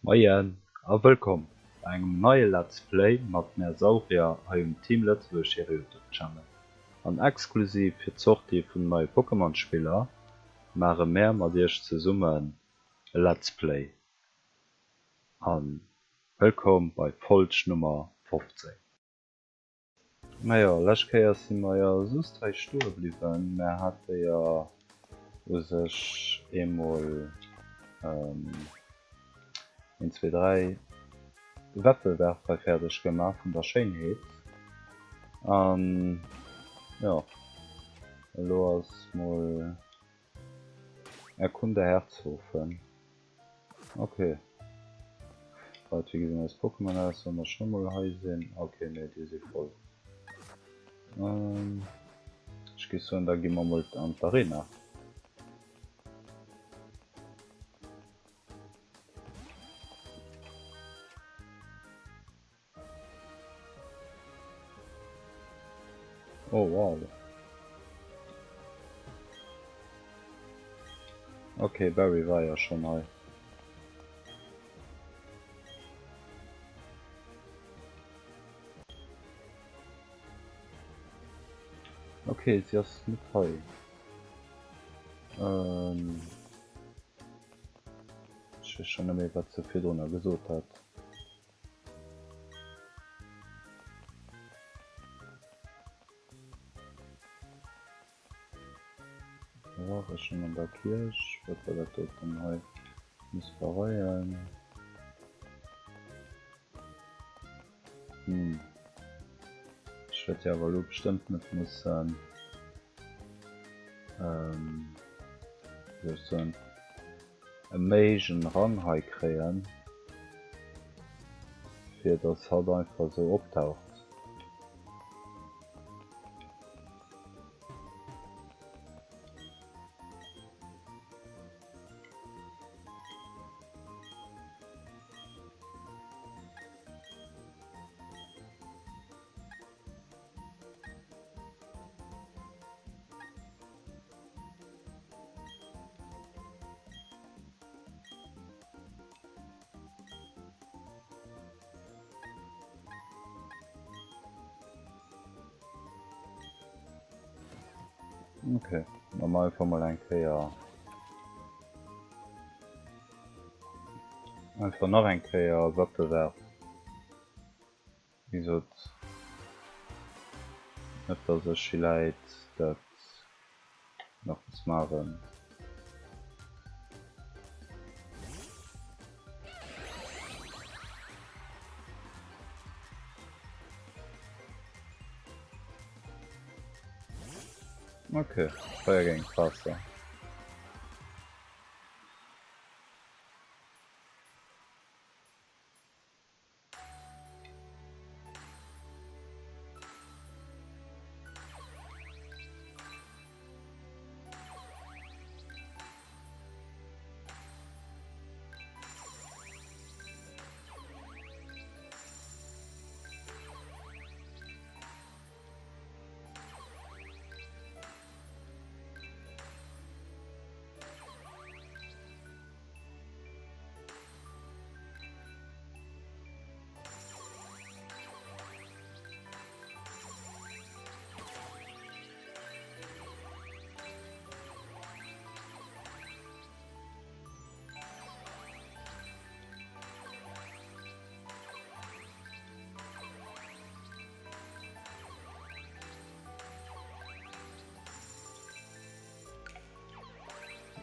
Moien a wëllkomm bei engem neie Let's Play mat mär Saurier hei um Team Lëtzebuerg hire Youtube Channel. An exklusiv fir d'Sortie vun den neie Pokémon Spiller maache mär mat iech zesummen e Let's Play. An wëllkomm bei Folg Nummer 15. Majo, lescht Kéier si mer jo just hei stoe bliwwen. Mär hate jo u sech eemol een, zwee, dräi Wettbewerb hei fäerdeg gemaach vun der Schéinheet. An jo, elo ass mol Erkunde Herzhofen. Ok. Waart, wéi gesinn eis Pokémon aus, wa mer scho mol hei sinn? Ok, nee, déi si voll. Ähm, ech géif soen, da gi mer mol an d'Arena. Oh wow. Okay, Barry war ja schon hei. Okay, sie ass net hei. Ähm, ich weess schon net méi, wat se virdrunner gesot hat. War ech schon an der Kierch? Wat war dat doten hei? Muss bereien. Hm. Ech wäert jo awer elo bestëmmt net mussen ähm, wéi soll ech soen, e méigen Rang hei kréien, fir dass hatt einfach sou optaucht. Okay, dann mol einfach mal eng Kéier einfach nach eng Kéier Wettbewerb. Wéi gesot, net dass ech villäit dat nach muss maachen. Okay, Feier géint Waasser.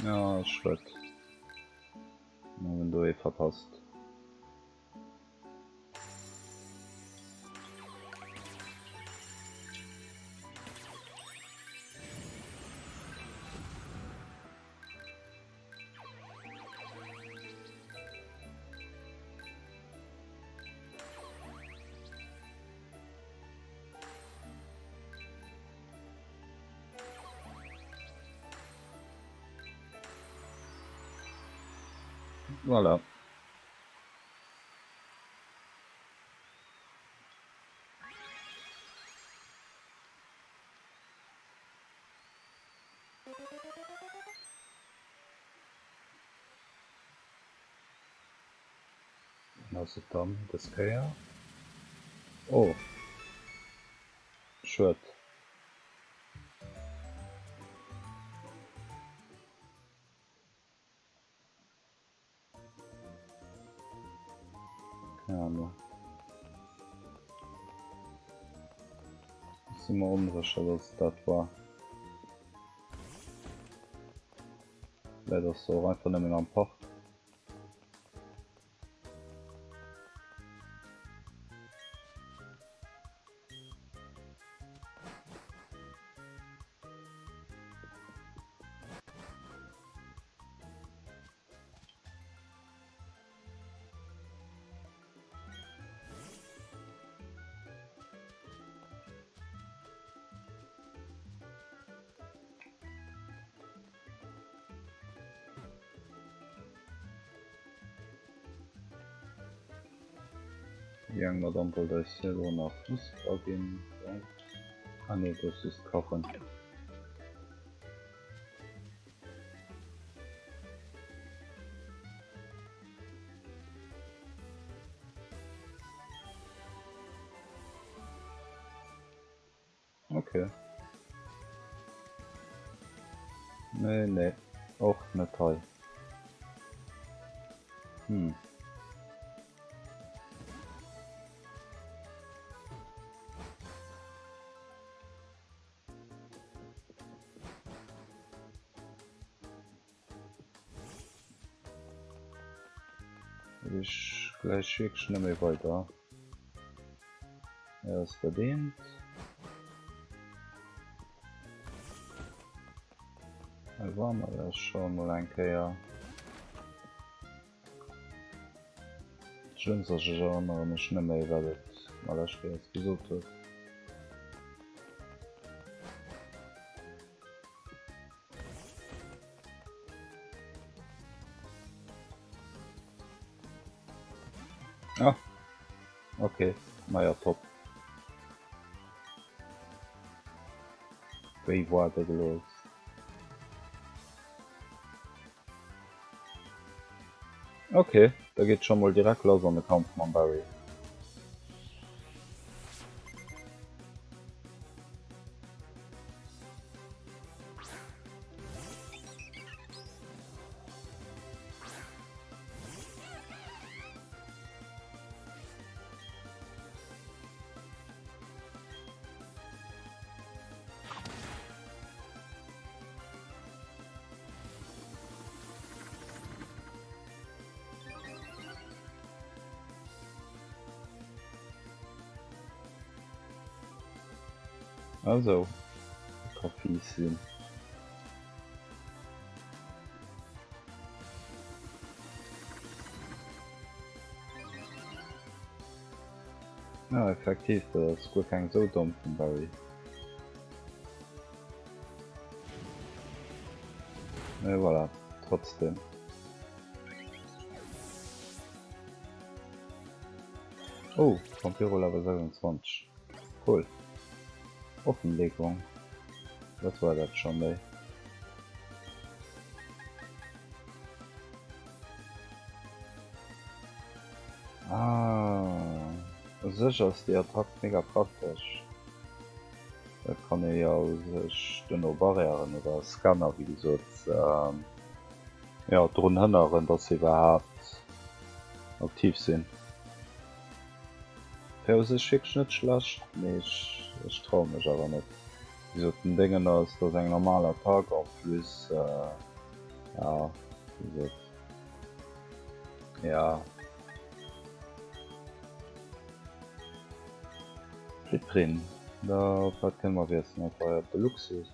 Ja, schued. Mir hunn do ee verpasst. Voilà. Ass et dann dës Kéier? Oh, schued. Keng Ahnung. Ech si mer onsécher, dass et dat war. Vläit ass se och einfach nëmmen am Park. Déi eng Madame wollt eis hei elo nach Musek aginn. Ah nee, do ass just kachen. Okay. Nee, nee. Och net hei. Hm. Ech gläich wierklech net méi weider. Hei ass dat eent. Hei ware mer jo scho mol eng Kéier. Schlëmmst ass, ech erënnere mech net méi wat et mer lescht Kéiers gesot huet. Ah, okay, naja, top. Wéi war dat elo jetzt? Ok, da geet scho mol direkt lass an de Kampf mam Barry. Also, ka fies sinn. Ja, effektiv, dat ass guer keng sou domm vum Barry. Mais voilà, trotzdem. Oh, Vampiro Level 26. Cool. Offenlegung. Wat war dat schon méi? Ah, u sech ass déi Attack mega praktesch. Dat kann ee jo u sech duerno Barrièren oder Scanner, wéi gesot, jo, drun hënneren, dass se iwwerhaapt aktiv sinn. Wär u sech wierklech net schlecht, mee ech, ech traue mech awer net. Wéi gesot, den Déngen ass, dat ass eng normal Attack, en plus, ja, wéi gesot, ja. Flipprin, da op wat kënne mer wiesselen? Einfach hei op de Luxus.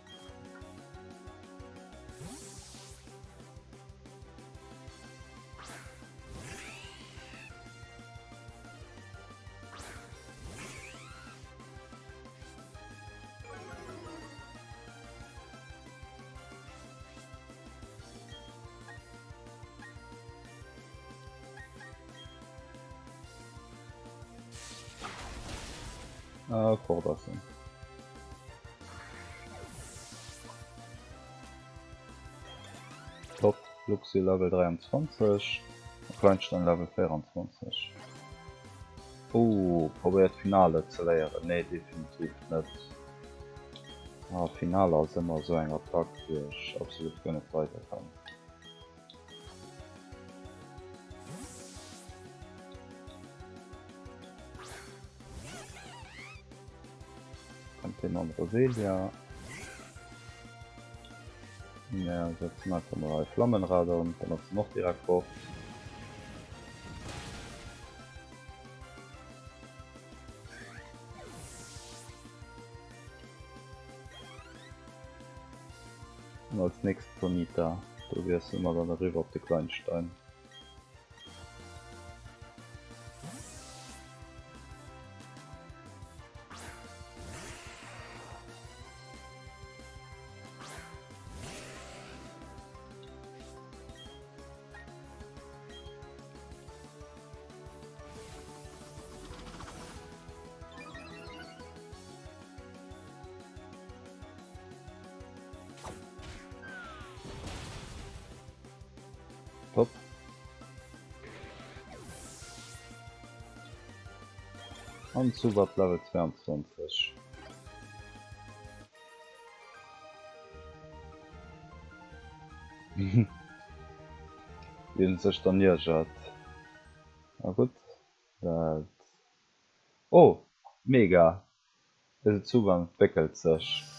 Ah, fort ass en. Top, Luxio Level 23, Kleinstein Level 24. Oh, probéiert Finale ze léieren. Nee, definitiv net. Ah, Finale ass ëmmer esou eng Attack, wou ech absolut guer net weider kann. Kommt dee mam Roselia. Mir setzen einfach mal hei Flammenrad an, dann ass en och direkt fort. An als nächst Ponita, do wiessele mer dann eriwwer op de Kleinstein. Top. An Zubat Level 22. Wien sech dann iergert. Na gutt, dat. Oh! Mega! Eise Zugang entwéckelt sech.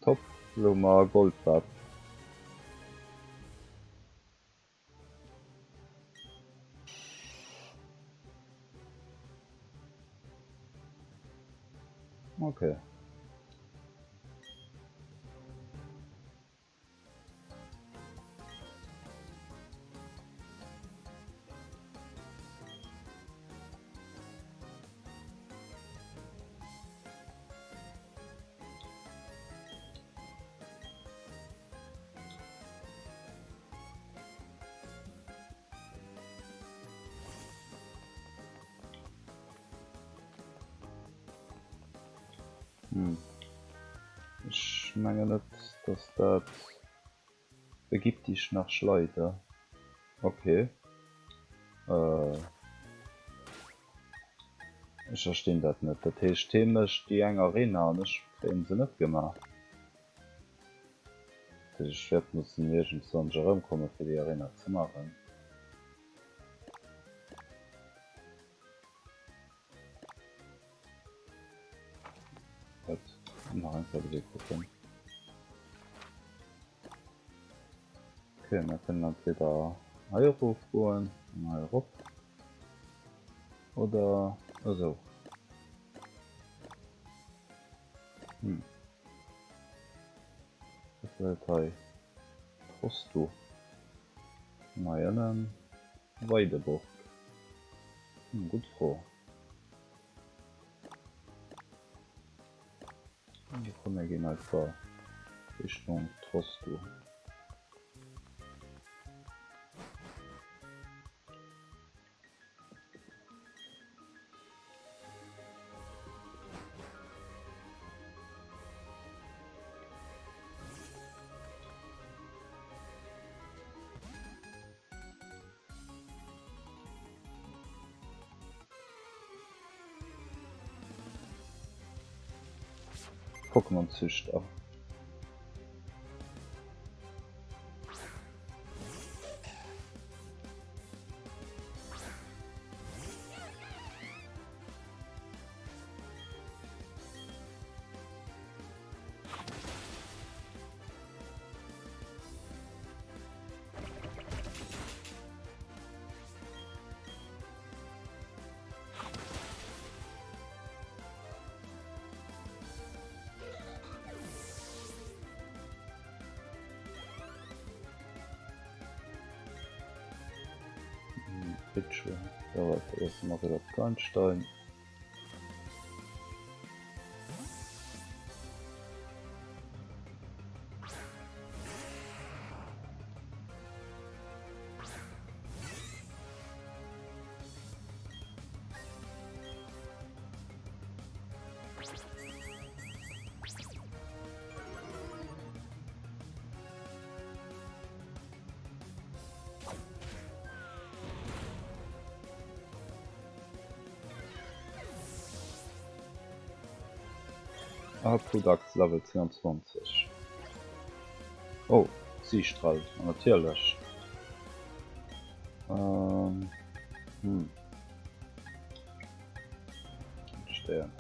Top, lo hu mer Goldbab. Okay. Hm. Ech mengen net, dass dat Begib dich nach Schleider. Okay. Äh. Ech verstinn dat net. Dat heescht hee mécht déi eng Arena an ech kréien se net gemaach. Dat heescht ech wäert mussen iergendzwann erëmkomme fir déi Arena ze maachen. Wat? Nach eng Kéier de Wee kucken. Ok, mir kënnen entweder hei erof goen an hei erop oder esou. Hm. Wat wëllt hei? Trostu. An hei ënnen Weideburg. Hm, gutt Fro. Komm mir ginn einfach Richtung Trostu. Pokémon Züchter. Bitch, ja, warte, das mache ich auf Kleinstein. Ah, Prudax Level 22. Oh, Seestral, ma natierlech. Ähm, hm. Stern.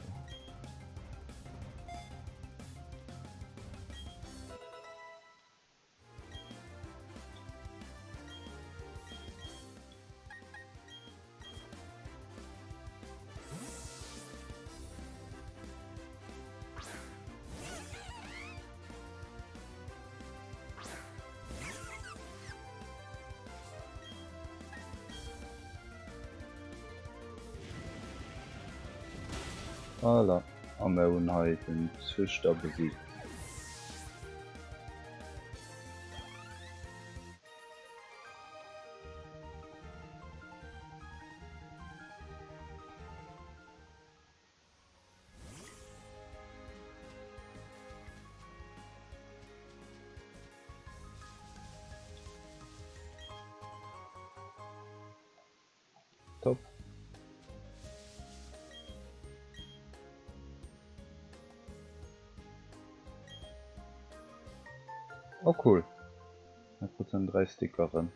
Voilà, a mir hunn hei den Züchter besiegt. Top. Oh cool. Mir kruten 3 Stickeren.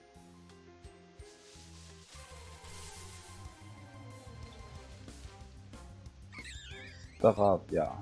Staravia.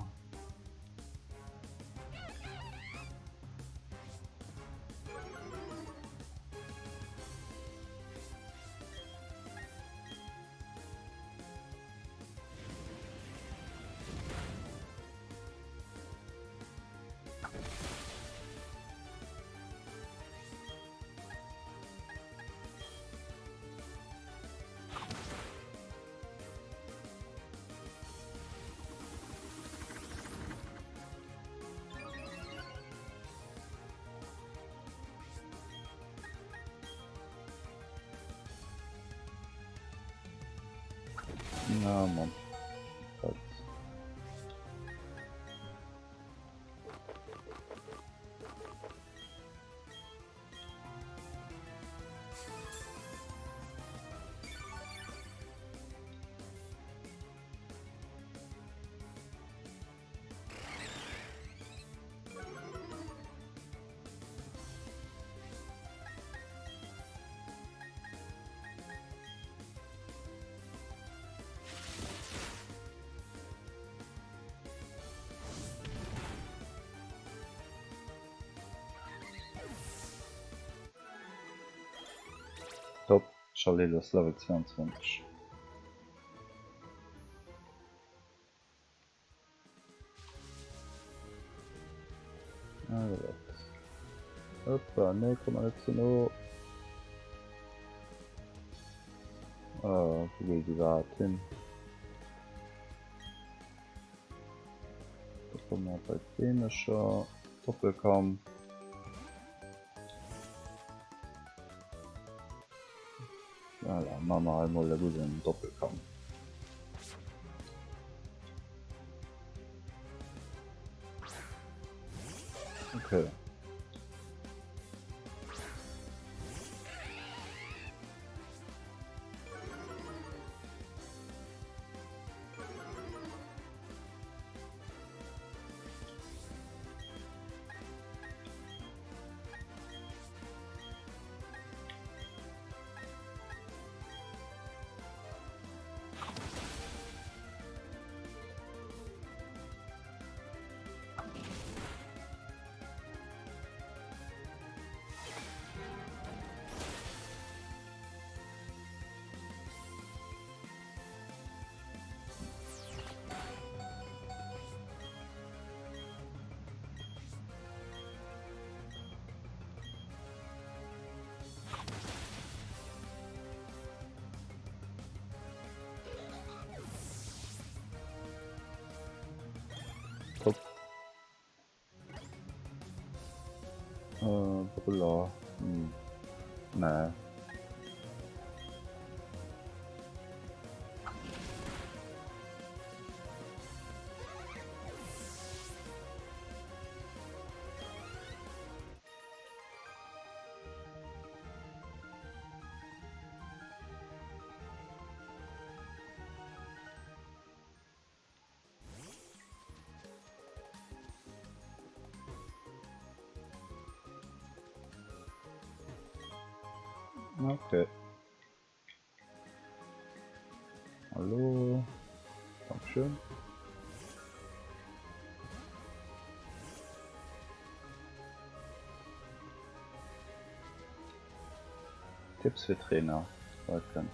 Na Mann. Dat. Top, Chalil ass Level 22. Hoppa, nee, komm mal net ze no. Oh, wou geet iwwerhaapt hin? Da komme mer bei d'Beemecher. Doppelkampf. Voilà, maache mer hei mol e gudden Doppelkampf. Okay. Top. Äh, Brüller. Hm. Nee. Okay. Hallo. Dankeschön. Tipps fir Trainer. Wat kënnt?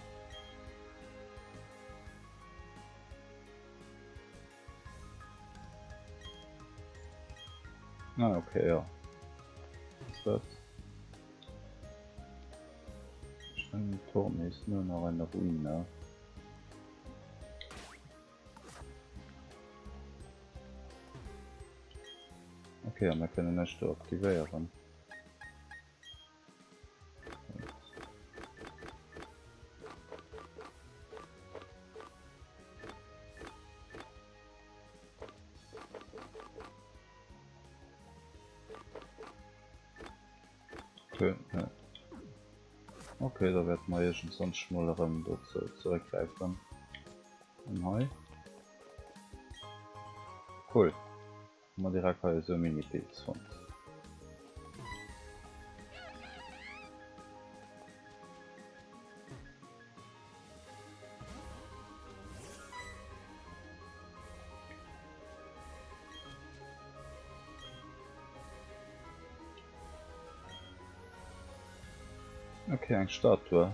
Ah, okay, ja. Was ist das? Ein Turm ist nur noch eine Ruine. Okay, a mir kënnen näischt do aktivéieren. Okay, ja. Okay, da wäerte mer iergendswann mol erëm dozou zeréckgräifen. An hei? Cool. Hu mer direkt hei esou e Mini-Pilz fonnt. Ok, eng Statue.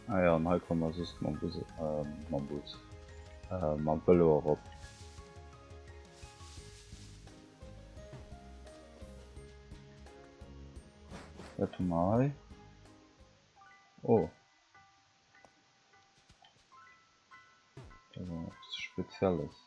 Ah ja, an hei komme mer just mam Bus, äh, mam Bus, äh, mam Vëlo erop. Wat hu mer hei? Oh. Dat ass eppes Spezielles.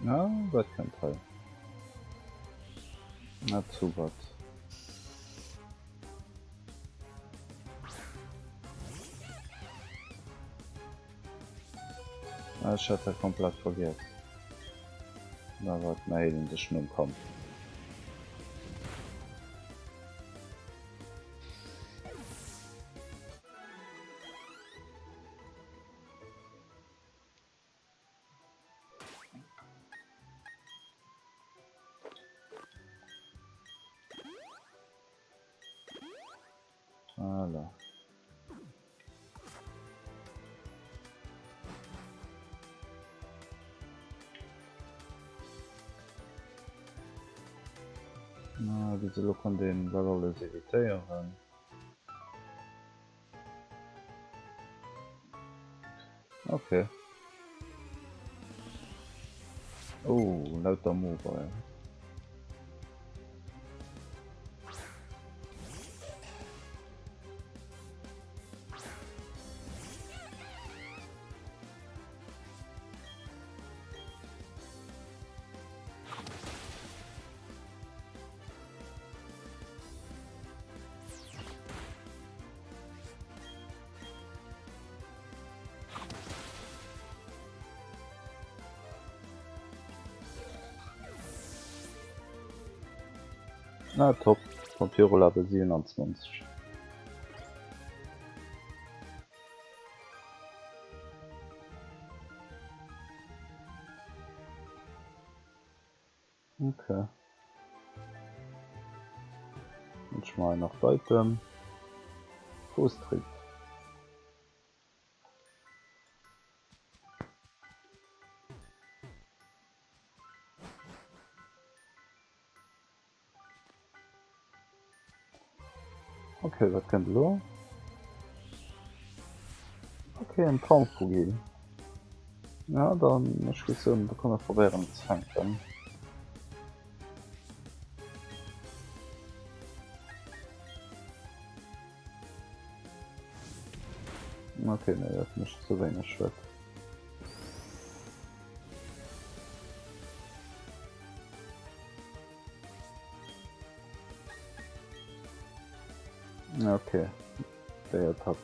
Na, wat kënnt hei? Na, Zubat. Ah, ech hat dat komplett vergiess. Na wat, mer heelen dech nom Kampf. Voilà. Na, bis elo konnt een dat alles evitéieren. Okay. Oh, lauter Mobile. Na top, Vampiro Level 27. Okay. Ech maachen nach d'Item. Fußtritt. Okay, wat kënnt elo? Okay, en Traumvogel. Ja, dann ech géif soen, da kënne mer probéieren et ze fänken. Okay, nee, dat mécht ze wéineg Schued. Okay, déi Attack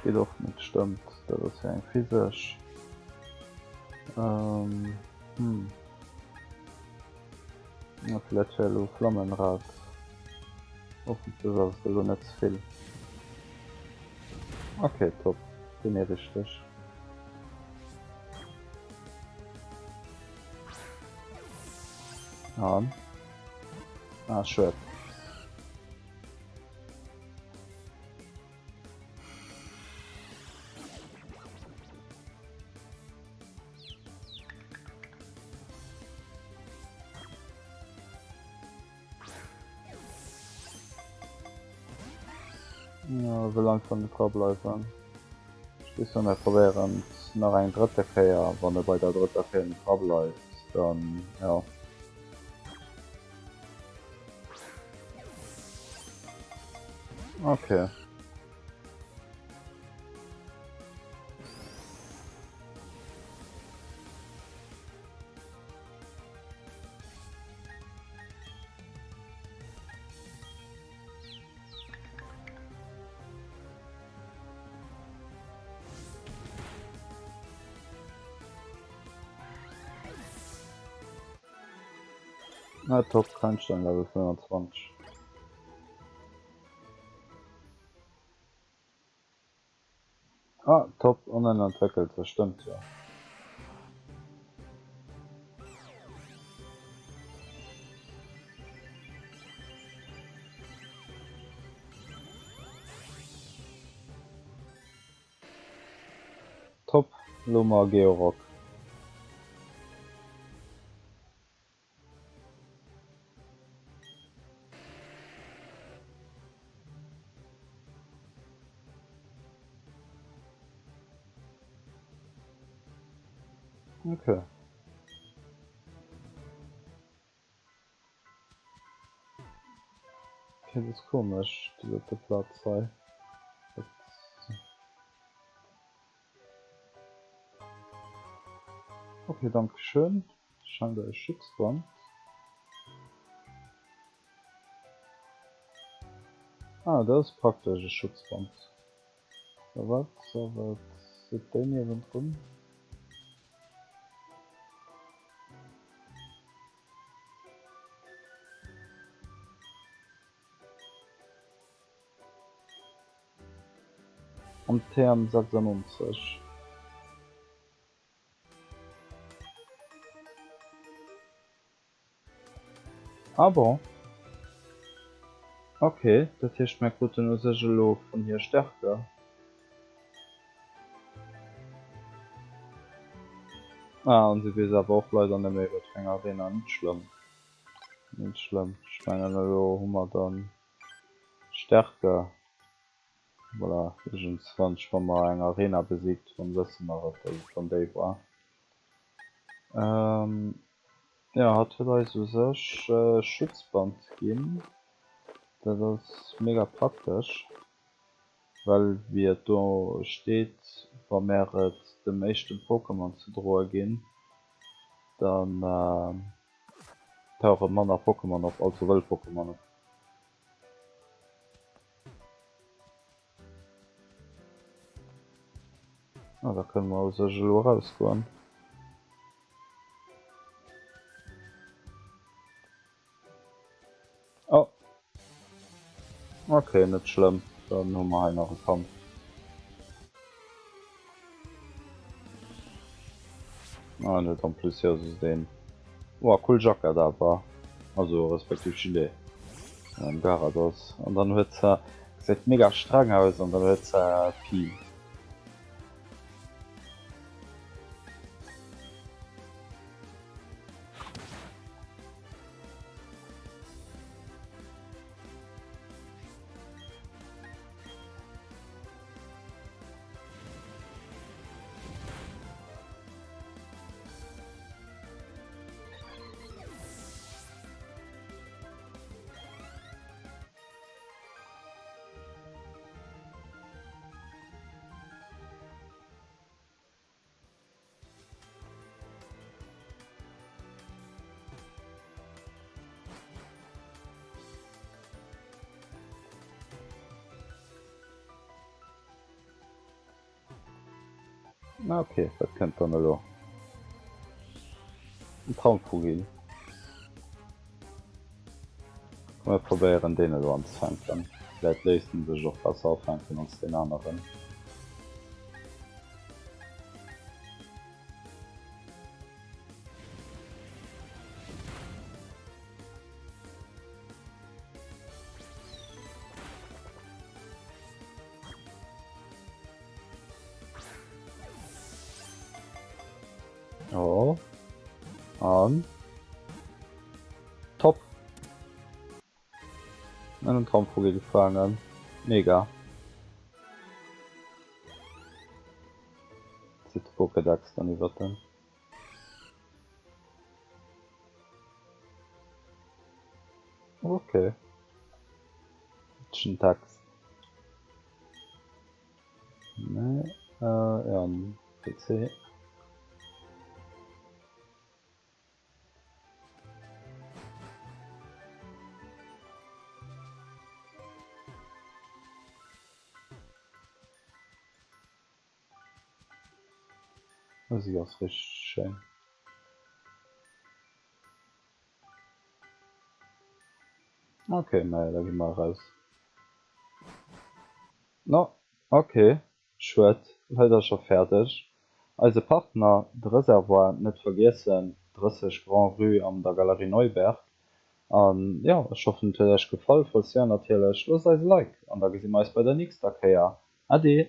geet och net, stëmmt. Dat ass jo eng physesch. Ähm, hm. Ja, vielleicht wär elo Flammenrad. Hoffentlech ass et elo net ze vill. Okay, top. Genee richteg. An? Ah, schued. Ja, wëll einfach net dra bleiwen. Ech weess net, mir probéieren et nach eng drëtte Kéier. Wann e bei der drëtter Kéier net dra bleift, dann ja. Okay. Na top, Kleinstein Level 25. Ah, top, an en entwéckelt sech, stëmmt jo. Top, elo hu mer Georock. Okay. Okay, dat ass komesch, déi dote Plaz hei. Okay, danke schön. Scheint e Schutzband. Ah, dat ass praktesch, e Schutzband. A wat a wat seet déi niewendrun? Am TM 96. Ah bon. Ok, dat heescht mär kruten u sech elo vun hir Stärke. Ah, an si weess awer och leider net méi wat fir eng Arena. Net schlëmm, net schlëmm. Ech mengen elo hu mer dann Stärke. Voilà, iergendswann, wa mer eng Arena besiegt hunn, wësse mer et, dass et dann déi war. Jo, hatt huet eis u sech e Schutzband ginn. Dat ass mega praktesch, well wéi et do steet, wa mär et dem éischte Pokémon ze droe ginn, dann tauche manner Pokémon op, also wëll Pokémon op. Ah, da kënne mer u sech elo erausgoen. Oh. Okay, net schlëmm. Dann hu mer hei nach e Kampf. Ah, en huet en plus jo sou deen, oh cool Jackett awer, also respektiv Gilet, en Garados, an dann huet se, gesäit mega streng aus, an dann huet se Pi. Ah, okay, wat kënnt dann elo? En Traumvogel. Komm mir probéieren deen elo anzefänken. Vläit léisst en sech och besser afänken als deen aneren. Oh. An. Top. Einen Traumvogel gefangen. Mega. Zitt de Pokédex dann iwwer den. Okay. Text. Nee, äh, ja, PC. Si ass richteg schéin. Ok, maja da gi mer eraus. No, ok, schued, leider scho fäerdeg. Eise Partner, de Reservoir, net vergiessen, 30 Grand Rue an der Galerie Neuberg. An jo, ech hoffen et huet Iech gefall, falls jo natierlech, loosst eis e Like an da gesi mer eis bei der nächster Kéier. Ade!